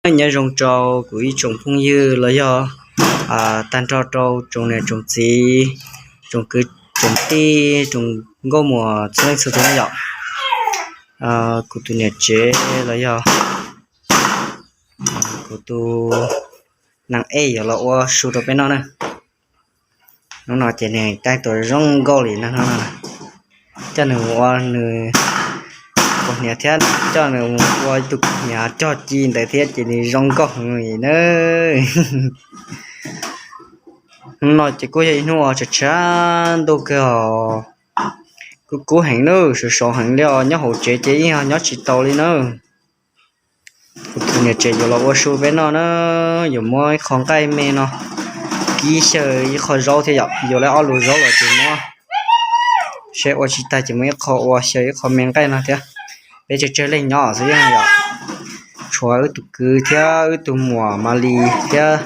Nyob zoo rau kuv ib tsoom phooj ywg los yog tag nrho rau tsoom niam tsoom txiv, tsoom kwv tsoom tij, tsoom nkauj muam txhua leej txhua tus na yom. Kuv tus niam tsev los yog kuv tus nees ej yuav los ua su rau peb noj na. Hnub no ces nws taij tua zoo nkauj li no, coj nws ua nws kaus hniav thiab coj nws ua tus kaus hniav cog ci ntawd thiab ces nws zoo nkauj heev li na. Hnub no ces kuj yog ib hnub uas tshav tshav ntuj kawg os, kuj kub heev na, sov sov heev li os, nyob hauv tsev ces yeej nyob tsis tau li na. Kuv tus niam tsev yuav los ua su peb noj na, yuav muab ib qho nqaij me no kib xyaw ib qho zaub thiab yom, yuav lawm ob lus zaub los ces muab, seb ua tsis tag ces muab ib qho ua xyaw ib qho me nqaij no thiab. Peb tsawg tsawg leej nyob xwb yom, tshuav wb tus kwv thiab wb tus muam Malis thiab,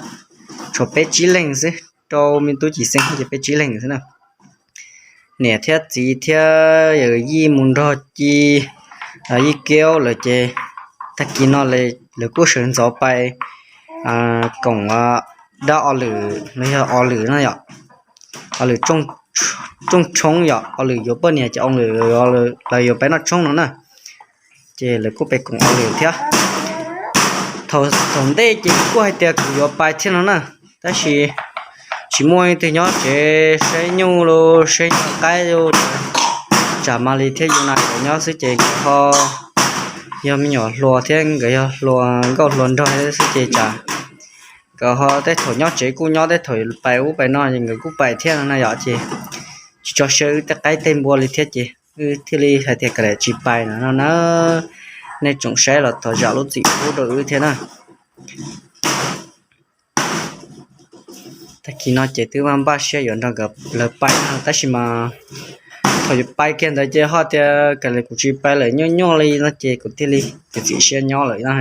tshuav peb tsib leeg xwb, rau me tub Cim Xeeb ces peb tsib leeg xwb na. Niam thiab txiv thiab yawm yij mus nrog Ci, Yij Keub lawm ces tag kis no lawv kuj sawv ntxov pais koom dab o lwm los yog o lwm no yom, o lwm rooj tshoob yom, o lwm yuav poj niam ces o lwm lawv yuav pais noj tshoob no na. Ces lawv kuj pais koom o lwm thiab. Thaum ntej ces kuv kuj hais tias kuv yuav pais thiab no na, tab sis tsis muaj leej twg nyob tsev, saib nyuj los saib nyuj qaib los, tsam Malis thiab Yus Nas nkawd nyob xwb ces nkawd ho yog me nyuam hluas thiab nkawd yog hluas nkauj hluas nraug xwb ces tsam nkawd ho tej thaum nyob tsev kuj nyob, tej thaum pais ub pais no ces nkawd kuj pais thiab no na yom, ces tsis tso siab wb tej qaib tej npua li thiab ces wb thiaj li hais tias kav liam tsis pais no no na. Nej tsoom saib los thov zam lub txim pub rau wb thiab na. Tag kis no ces twb npaj siab yuav nrog nkawd lawv pais no tab sis mas thaum yuav pais kiag ntawd ces ho tias kav liam kuv tsis pais lawm, nyuaj nyuaj li no ces kuv thiaj li txiav txim siab nyob lawm na.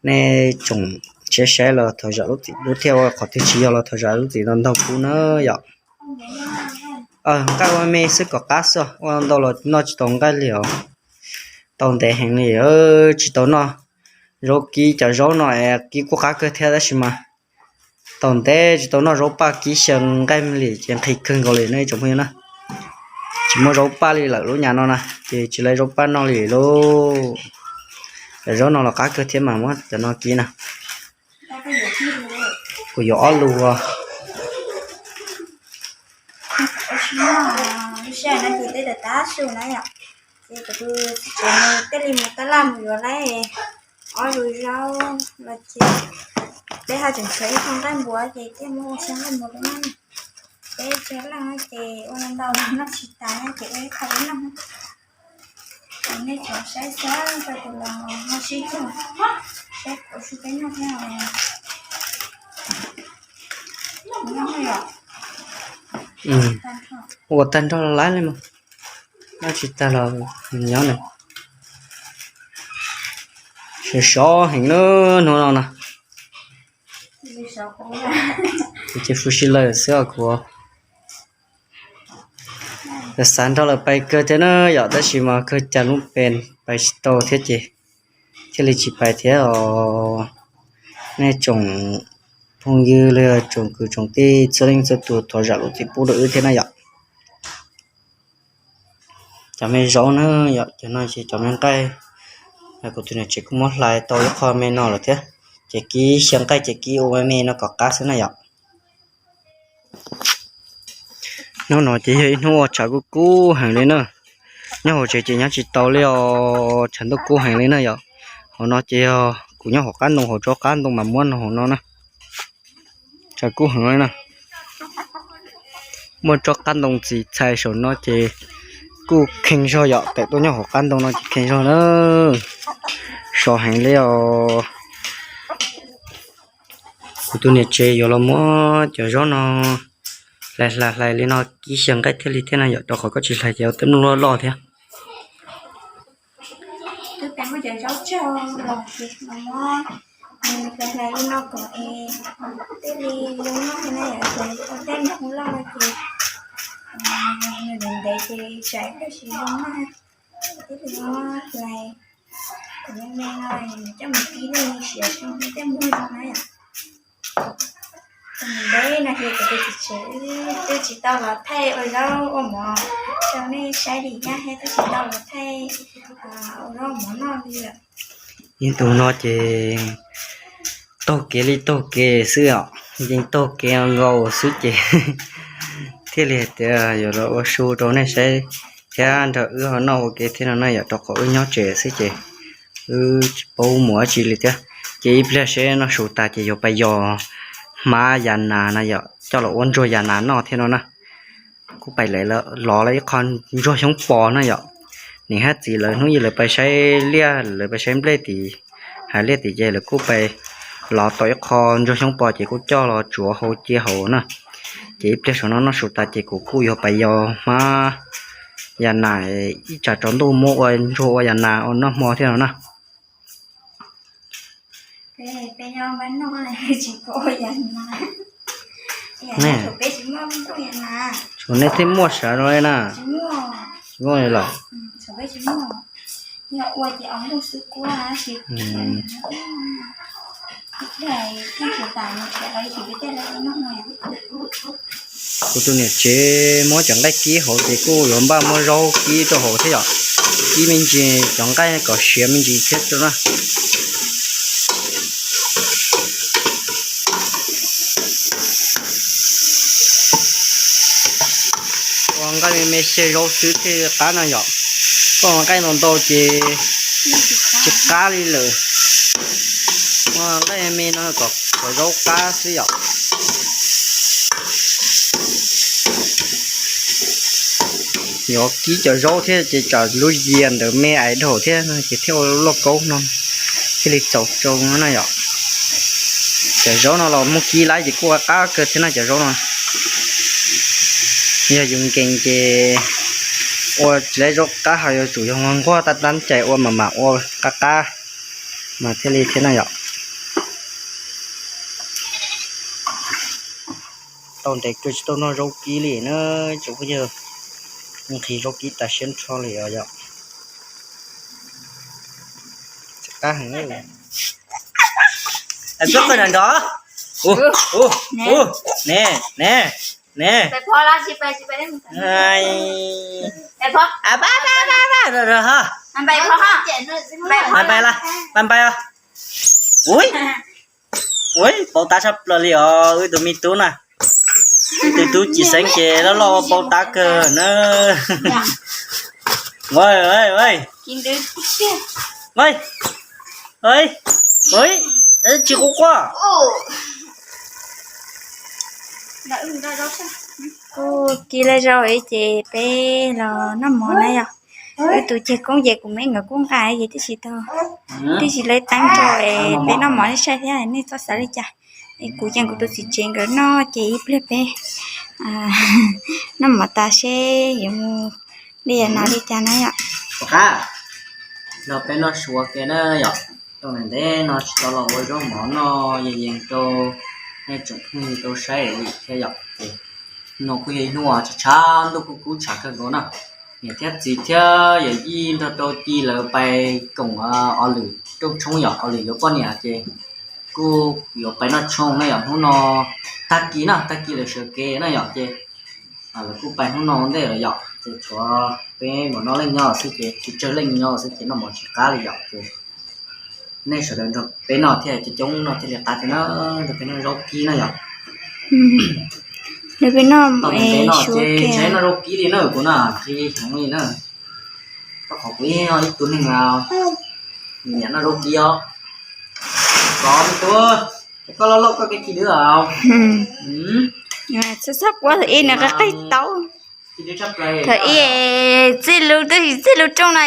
Nej tsoom saib saib los thov zam lub txim pub thiab, ua qhov twg tsis yog los thov zam lub txim ntau ntau pub na yom. Nqaij ua me xwb kom qab xwb, ua ntau los noj tsis tau nqaij li os. Tau ntev heev li, tsis tau noj zaub kib, cov zaub no es kib kuj qab kawg thiab tab sis mas tau ntev tsis tau noj zaub paj kib xyaw nqaij li ces nqhis kawg nkaus li no ib tsoom phooj ywg na. Tsis muaj zaub paj li lawm lub nyam no na ces tsis laib zaub paj noj li lauj. Cov zaub no los qab kawg thiab mas muab cov no kib na. Kuv yuav ob lus. Lub sij hawm no ces tej tab su na yom, ces kuv tus txiv tsev nws thiaj li mus tab laj mus yuav lawm ob lus zaub los ces peb ho tseem tshuav ib qho nqaij npua ces thiaj muab ua xyaw nqaij npua rau noj. Peb tsawg leej ces ua ntau noj tsis tas ces ua ib qho rau noj. Nej tsoom saib xwb rau tus los ho sib cog saib kuv su peb noj thiab. Ua tag nrho lawm mas, noj tsis tag los nyob na. Sov sov heev na hnub no na. Ces fu si lawm xwb os kuv. Xav nrog lawv pais kawg thiab na yom, tab sis mas kawg cas lub pes pais tsis tau thiab ces thiaj li tsis pais thiab os. Nej tsoom phooj ywg los yog tsoom kwv tsoom tij txhua leej txhua tus thov zam lub txim pub rau wb thiab na yom. Cov me zaub na yom, cov no ces cov me nqaij, kuv tus niam tsev kuj muab hlais tau ib qho me no lawm thiab, ces kib xyaw nqaij ces kib ua me me no kom qab xwb na yom. Hnub no ces yog ib hnub uas tshav kub kub heev li na. Nyob hauv tsev ces nyob tsis tau li os, tshav ntuj kub heev li na yom. Hauv no ces yog kuv nyob hauv qab ntoo, hauv tsob qab ntoo mas muab no hauv no na. Tshav kub heev li na. Muaj tsob qab ntoo txiv txhais saum no ces kuj kheej zog yom, tawm tuaj nyob hauv qab ntoo no ces kheej zog na. Sov heev li os. Kuv tus niam tsev yuav los muab cov zaub no hlais hlais hlais li no kib xyaw nqaij thiaj li thiab na yom, rau qhov koj tsis hlais ces ua tej mloog loj loj thiab. Twb muab cov zaub tsau los hlais hlais li no kom es thiaj li zoo noj thiab na yom, ces ua tej mloog loj ces nws ntev ntev ces tsam tab sis zoo noj thiaj li muab hlais. Tus me me no coj mus kib lub siav zoo thiaj muag zoo na yom. Tus me me no ces kuv tus txiv tsev twb tsis tau los thaij ua zaub ua mov rau nej saib li thiab, twb tsis tau los thaij ua zaub ua mov noj li lawm. Yeej tus no ces taug kev li taug kev xwb os, yeej taug kev nkaus xwb ces thiaj li hais tias yuav los ua su rau nej saib thiab nrog wb ho noj ua ke thiab no na yom, rau qhov wb nyob tsev xwb ces wb tsis paub mus dab tsi li thiab. Ces ib pliag seb noj su tas ces yuav pais yos hmab yas nas na yom, coj los ua ntsuag yas nas noj thiab no na. Kuj pais lov lawv ib qho ntsuag xyoob pos na yom. Niam hab txiv lawv hnub ib lawv pais saib liaj, lawv pais saib nplej tim hav liaj tim ces lawv kuj pais lov tau ib qho ntsuag xyoob pos ces kuj coj los tsuav hau cia hauv na. Ces ib pliag saum no noj su tas ces kuv kuj yuav pais yos hmab yas nas, ib tsam tsaus ntuj muab ua ntsuag ua yas nas ua noj hmo thiab no na. Tsuas nej thiaj muaj sawv no li na. Tsis muaj li los. Kuv tus niam tsev muab cov nqaij kib hauv ces kuj yuav npaj muab zaub kib rau hauv thiab yom. Kib me ntsis cov nqaij kom siav me ntsis thiab rau na. Ua nqaij me me xyaw zaub xwb thiaj qab no yom. Koj ua nqaij ntau ntau ces tsis qab li lawm. Ua nqaij me me no kom zaub qab xwb yom. Yuav kib cov zaub thiab ces tsam lub yias ntawd me ais dhau thiab no ces thiaj ua lub lauj kaub no thiaj li txaus tsau na yom. Cov zaub no los muab kib lawm ces kuj qab kawg thiab na cov zaub no. Yog yus nkees ces ua tsis laib zaub qab, ho yuav tsum yog nquag tab tab cais ua mas mam ua qab qab mas thiaj li thiab na yom. Tau ntev kawg tsis tau noj zaub kib li na, tsoom phooj ywg. Nqhis zaub kib tas siab nrho li os yom. Qab heev. Peb qw nrov nrov. Ub, ub, ub, ne, ne, ne. Pab, pab, pab, pab, pab, pab. Ui, ui, pauv tab tshaj plaws li os wb tus me tub na. Wb tus tub Cim Xeeb ces loj loj ua pauv tab kawg na. Tsis quaj quaj. Kuj kib lawm zaub ces peb los noj mov na yom. Wb tus ceg koob ces kuv me nkawd kuj nqa ces tib si tau, tib si lawv teeb rau es peb noj mov nej saib thiab nej txhob xav li cas. Es kuv ces kuv tus txiv tsev nkawd noj ces ib pliag peb noj mov tas seb yuav mus li yam no li cas na yom. Los peb noj su ua ke na yom. Tau ntev no tsis tau los ua zaub mov noj yees yees rau nej tsoom phooj ywg tau saib li thiab yom. Ces hnub no kuj yog ib hnub tshav ntuj kuj kub tshav kawg nkaus na. Niam thiab txiv thiab yawm yij nrog rau Ci lawv pais koom Ob Lwm rooj tshoob yom, Ob Lwm yuav poj niam ces kuj yuav pais noj tshoob na yom. Hnub no tag kis na, tag kis lawv sawv kev na yom, ces lawv kuj pais hnub no ua ntej lawm yom. Ces tshuav peb npaum no leej nyob xwb ces tsis tsawg leej nyob xwb ces noj mov tsis qab li yom. Ces nej sawv daws nrog peb noj thiaj coob coob noj thiaj li qab thiab na, nrog peb noj zaub kib na yom. Nrog peb noj, tau ntev no ces tsis noj zaub kib li na, kuv na nqhis heev li na. Rau qhov kuv yog ib tug neeg nyiam noj zaub kib os. Koj me tub, koj loj loj koj kev kis dwb os. Txhob txhob quav thaum ib nws qab qig tau. Thaum ib txij lub, twb txij lub rooj no,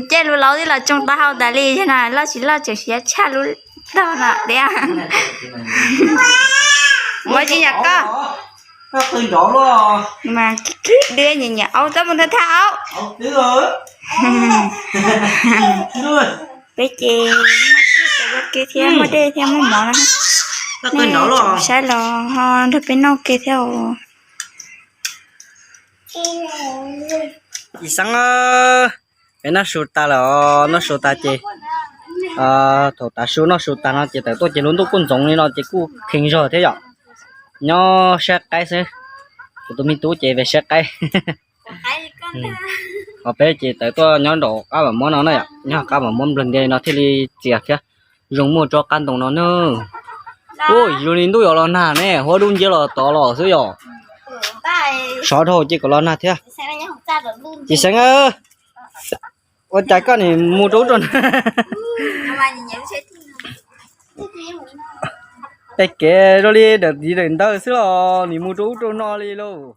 caij lub laub twb los tsoo taub hau tas li, yog no loj tsis loj tseem siav tshaj lub tog no tiag. Ua tsis yog koj mas khib dwb nyiam nyiam aub, txhob mus thab thab aub. Peb ces muaj kiag cov zaub kib thiab muaj dej thiab muaj mov na. Nej tsoom saib los ho nrog peb noj ke thiab os. Ib xeeb, peb noj su tas lawm os, noj su tas ces Thaum tav su noj su tag no ces tawm tuaj ces lub ntuj kuj ntxoov li no ces kuj kheev zog thiab yom. Nyob saib qaib xwb, kuv tus me tub ces ve saib qaib. Ho peb ces tawm tuaj nyob nraum qab vam muab no na yom, nyob qab vam muab nplog ntias no thiaj li txias thiab zoo muaj tsob qab ntoo no na. Ua zoo li ntuj yuav los nag ne, huab dub nciab los tod los xwb yom. Sov dhau ces kom los nag thiab. Txiv Xeev, ua cas koj nim mus rau ub rau no? Tej kev zoo li daim txiv daim ntawd xwb los nim mus rau ub rau no li lauj.